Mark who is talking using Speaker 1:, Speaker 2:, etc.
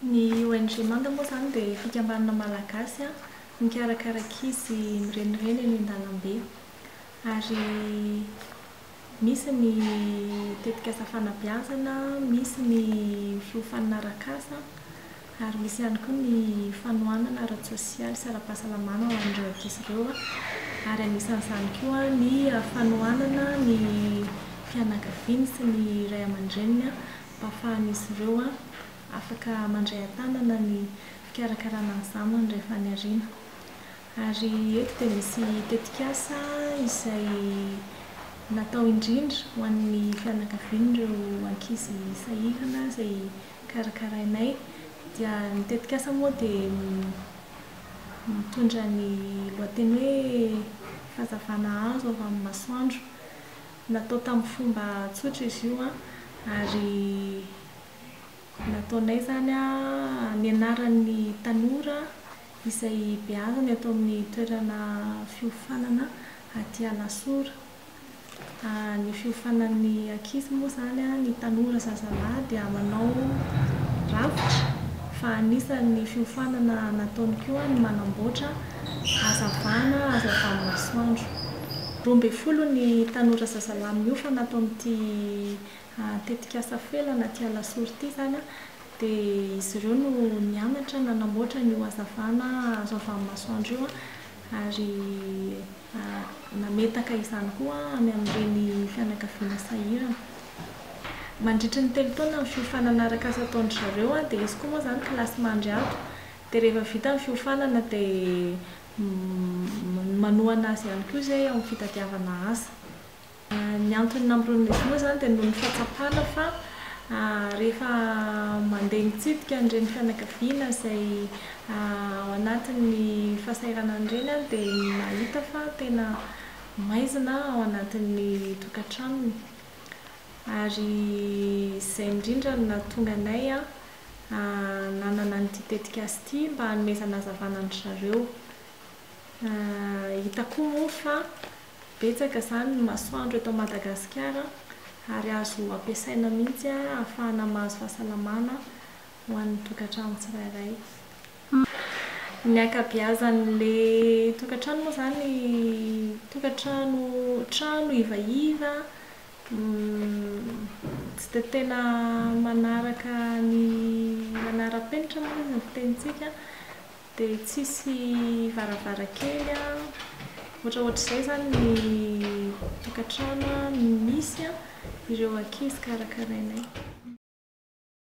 Speaker 1: Ny ONG Manda moa izany dia fikambanana malagasy mikarakara ankizy mirenireny eny an-dalambe. Ary misy ny tetikasa fanabeazana, misy ny fiofanana arak'asa ary misy ihany koa ny fanohanana ara-tsosialy sy ara-pahasalamana ho an'ireo ankizy ireo ary anisan'izany koa ny fanohanana ny fianakaviany sy ny ray aman-dreniny mba ahafahan'izy ireo afaka mandray an-tanana ny fikarakarana ny zanany rehefa any aoriana. Ary eto dia misy tetikasa izay natao indrindra ho an'ny fianakavian'ireo ankizy sahirana izay karakarainay. Dia ny tetikasa moa dia mitondra ny lohateny hoe fahazavana azo avy amin'ny masoandro. Natao tamin'ny fomba tsotra izy io ary nataonay izany nianaran'ny tanora izay beazina eto amin'ny toerana fiofanana aty Alasora. Ny fiofanan'ny ankizy moa izany, ny tanora zazalahy dia manao rafitra fa anisan'ny fiofanana nataony koa ny manamboatra hazavana azo avy amin'ny masoandro. 12 ny tanora zazalahy miofana ato amin'ity tetikasa Felana aty Alasora ity izany dia izy ireo no nianatra nanamboatra an'io hazavana azo avy amin'ny masoandro io ary nametaka izany koa any amin'ireny fianakaviana sahirana. Mandritry ny telo taona ny fiofanana arak'asa ataon-dry zareo dia izy koa moa izany kilasy mandry ato dia rehefa vita ny fiofanana dia manohana azy ihany koa izay ao amin'ny fitadiavana asa. Ny antony namoronana izy moa izany dia noho ny fahatsapana fa rehefa mandeha mitsidika an'ireny fianakaviana izay ao anatin'ny fahasahiranana ireny dia mahita fa tena maizina ao anatin'ny tokantranony. Ary izay indrindra no nahatonga anay nanana an'ity tetikasa ity mba hanomezana hazavana an-dry zareo. Hita koa moa fa Betsaka izany ny masoandro eto Madagasikara ary azo ampiasaina mihitsy ahafahana mahazo fahasalamana ho an'ny tokantrano tsirairay. Ny ankabeazan'ilay tokantrano moa izany tokantrano trano ivaiva tsy dia tena manaraka ny manara-penitra moa izany ny fitenintsika. Dia tsisy varavarankely an, ohatraohatr'izay izany ny tokantrano misy ireo ankizy karakarainay.